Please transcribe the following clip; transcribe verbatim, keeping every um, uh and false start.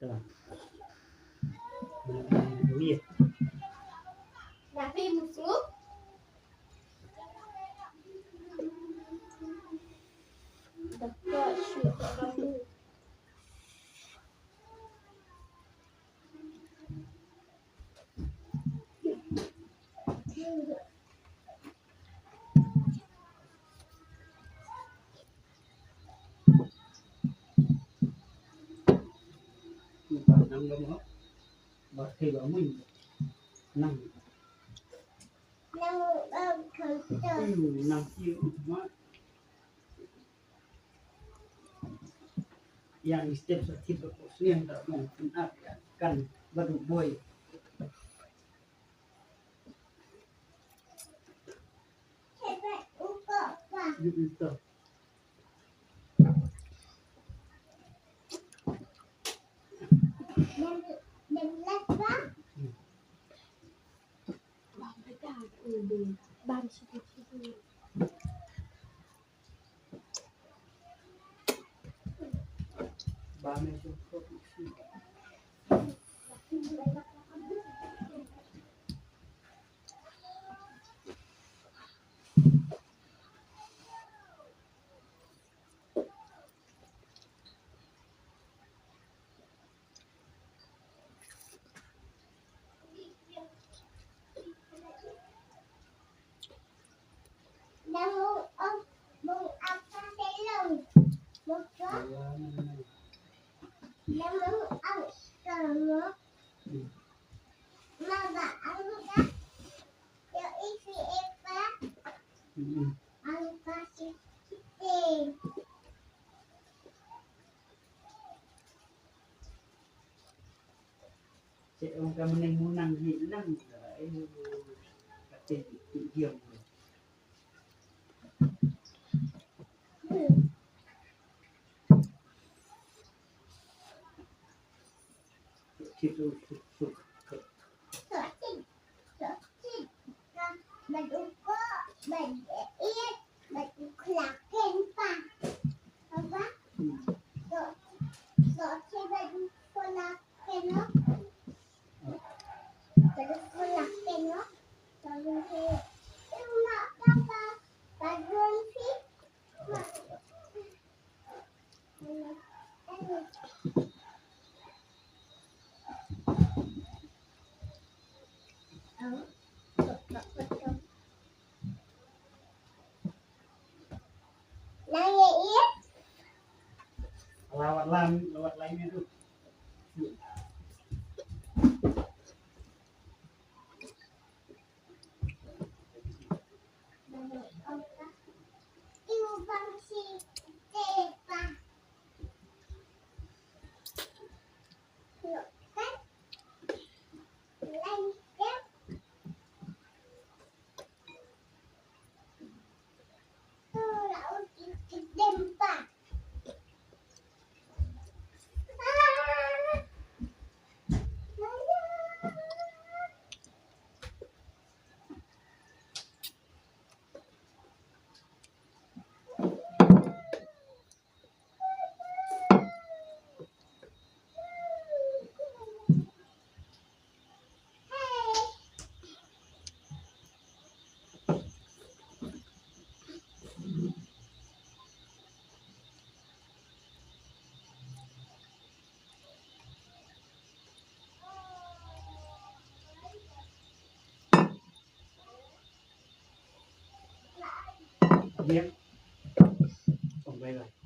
Dah. Dah, dah, dah. Yang step sa thip ko sniang ta mong pun ap ya kan badu boy. Mm, mm, to. Cik, orang ka meneng munang ni nang. Eh, kata tu diam. Cik tu, tu, tu. Lawat lam, lawat lam itu. Bien. Oh, bye bye.